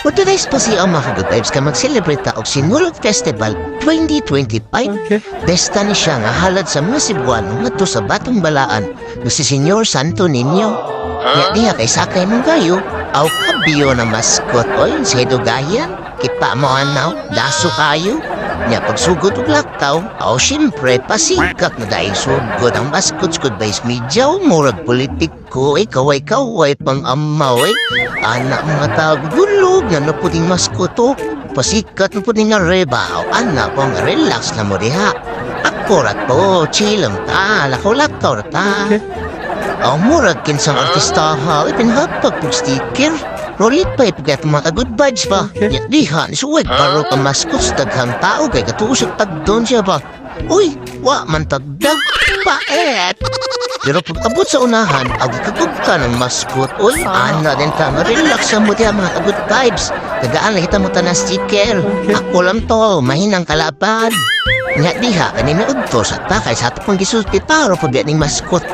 For today's pasiyaw, mga good vibes, ka mag-celebrate ta og Sinulog Festival 2025. Okay. Besta ni siya nga halad sa mga Cebuano ngadto sa Batong Balaan nga si Señor Santo Niño. Nya diha kay sakay mong gayo, aw kabiyo na mascot oy sa Dugayan. Kita mo anaw, daso kayo. Nya pagsugod og lakaw, aw syempre pasikat na dahil sugod ang mascot good vibes, medyo murag politiko eh, kaway-kaway pang amaw eh. Anak mga tao, gulog na na puting mascot oh. Pasikat na puting nga rebaw, anak pong relax na mo diha. Ako ra to, chill lang ta, lakaw-lakaw ra ta. Okay. Ang murag kinsang artista ha, ipinhatag pug sticker. Rolit pa ipagat mga good vibes ba. Okay. Nya diha, nisuwag baro ka mascot sa daghang tao kay katuusok tagdon siya ba. Uy, wa man tagdag. Paet! Pero pag abot sa unahan, agi kagug ka ng mascot. Uy, ana din ta, relax mo diha, mga good vibes. Tagaan lang kita mo tanan sticker. Okay. Ako lang to, mahinang kalaban. Nya diha, kanina udto sa ta, kay sa ato pang gisulti taro pa ning mascot.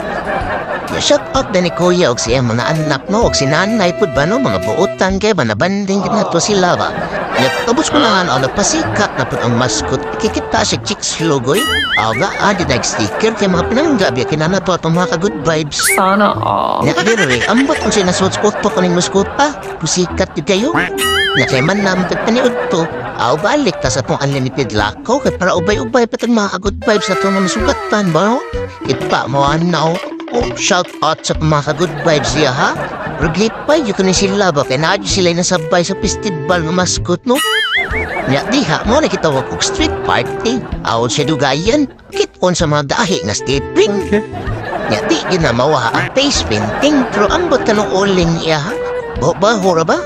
Ya, shout out na ni Kuya og siya mga anak no og si nanay pud ba no, mga buotan kay ba nabanding kinato sila ba. Nya tapos ko na ang nagpasikat na pud ang mascot, kikita sa chicks logoy. Aga adi nag sticker kay mga pinangga biya kinana to atong mga ka good vibes. Sana all. Nya dire ambot ang sinasuot ko kaning mascot pa. Pusikat gyud kayo. Nya kay man nam tagpaniud to. Aw balik ta sa atong unlimited lakaw kay para ubay-ubay pa tag mga good vibes na itong mga masugatan ba no? Kita mo ano. Oh, shout out sa mga good vibes siya ha. Ruglipay yun ni sila ba kay naadyo sila nasabay sa festival ng mascot no. Nya diha mo na kita og street party. Aw sa Dugayan, kiton sa mga dahi nga stepping. Okay. Nya di gyud na mawa ang face painting pero ambot ka nung uling iya ha. Baho ra ba?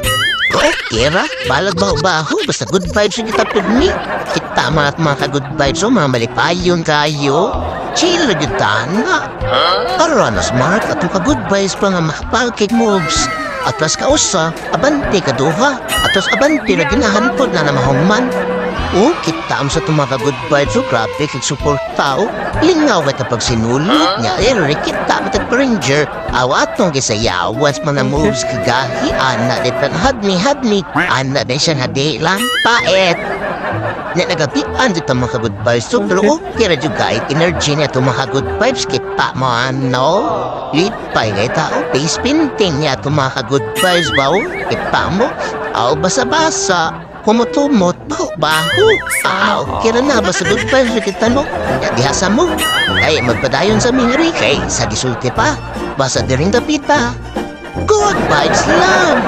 Okay ra, balag baho-baho, basta good vibes yung kita pud ni. Kita mga ka-good vibes, oh, mga malipayon kayo. Chill ra gyud ta na. Aron na smart atong ka-good vibes pa nga makapagkik moves. Atras ka usa, abante ka duha. Atras abante ra ginahan pod na na mahuman. Oh, kita am sa itong mga good vibes, oh, grabe, kag support tao. Lingaw ka pag sinulog niya, eh, kita mo tag ranger. Aw, atong gisayawan sa mga moves kagahi, ana, di tan had me, ana, di siya hadi lang, paet. Nya nagabian dito mga good vibes, so, pero okay ra jud kahit energy niya itong mga good vibes, kita mo ano. Lipay kay tao, face painting niya itong mga good vibes ba, oh? Kita mo, aw, basa-basa. Kumutumot, baho-baho. Aw, kira na ba sa good vibes kita no? Ya, diha sa mo. Ay, magpadayon sa mingri kay sa gisulti pa. Basta diring dapita. Good vibes lang.